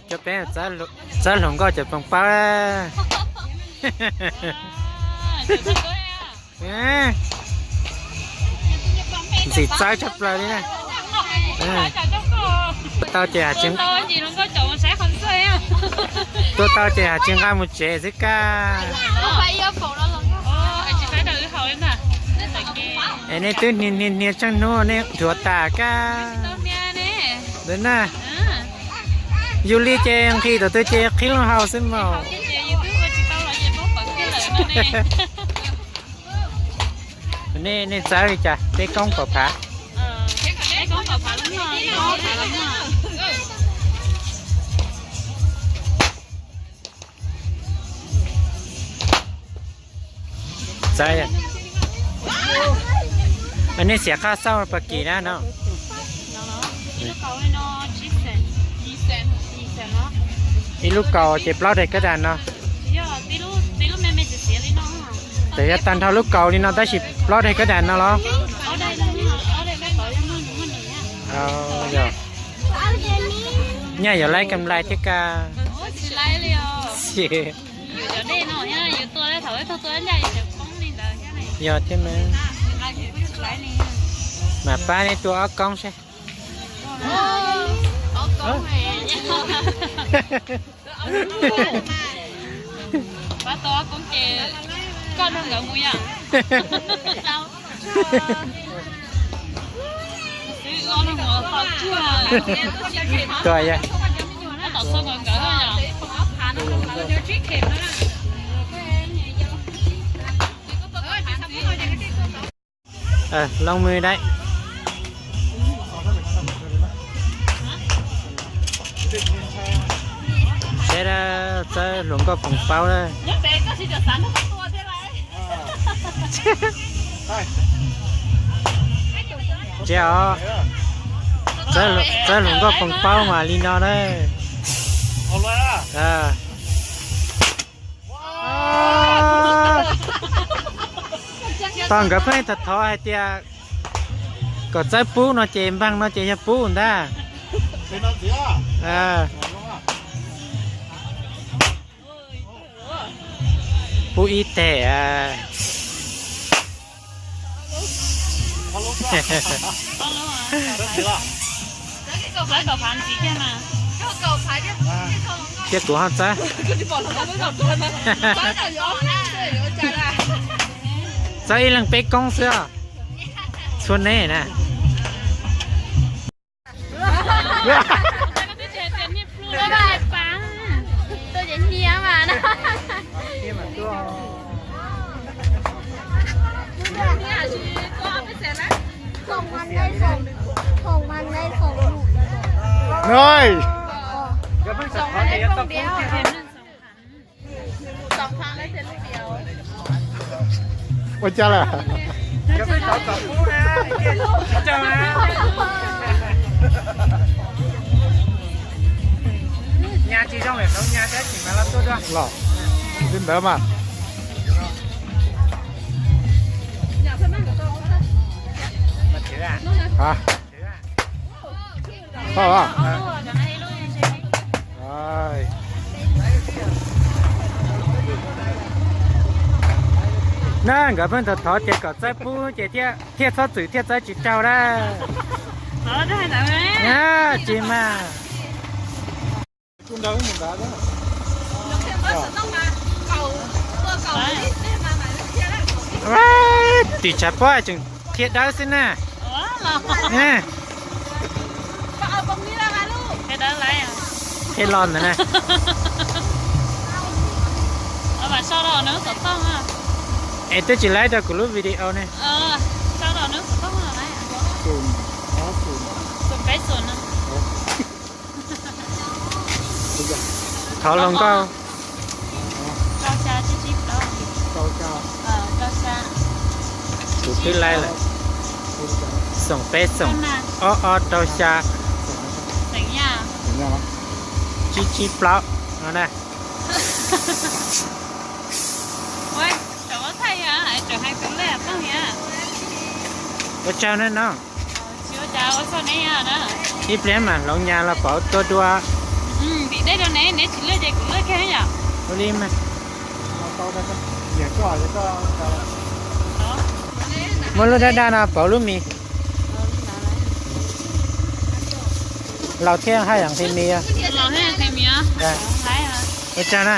Cov peb txawb hluas nkauj cov poom paub. Ntxim txawb tshaj plaws li na. Tua tau ces has tsis, tua tau ces has tsis nqa mus tsev xwb kab. Es nej twb hnia hnia hnia tsheej hnub nej dhuav tas kab. Ntawd na, yus li ces nqhis tom twg ces qhib loo hau xwb mas. Nej, nej txawb li cas peb koob kaum phav? Txawb, nej xiam qhaj xauj pas kis na no. Ib lub kaus ces plaub daim kab das no. Txawm yog tag nrho lub kaus li no tab sis plaub daim kab das no los? Nyaj yuav laib kam lais thiab kab. Yog thiab mas. Mam pab nej tua ob koob seb. Tua yog. Loo mws dai. Seb txawb hluas nkauj poom paub na. Tsis os, txawb hluas nkauj poom paub mas li no na. Tos nkawd pheej thov thov hais tias kom txawb pub no ces npaag no ces yog pub ntag. Pub ib teg. Thiab kuv ho txawb. Txawb ib leeg peb koob xwb os. Txhua neb na. Rồi. Ua cas lawm? Los, li ntawd mas. Hab. Na nkawd pheej thov thov ces kom txawb pub ces thiaj txhob txwm thiaj txawb tsis raug na. Tsis mas. Tim tshav pob tseem thiaj dawb xwb na. Qhia los ntawd na. Es twb tsis laib rau kuv lub video ne. Thov hluas nkauj. Kuv twb laib lawm. Xoom peb xoom, ob ob rau xya, tsib tsib plaub no na. Ua tsaug na no. Ib pliag mam hloov nyas los pauv tua dua. Dej rau neb, neb tsis lwj ces kuv lwj kiag yom. Ua li mas. Muab lub daj daj no pauv lub mis. Laus thiab haj yam nqhis mis. Ua tsaug na.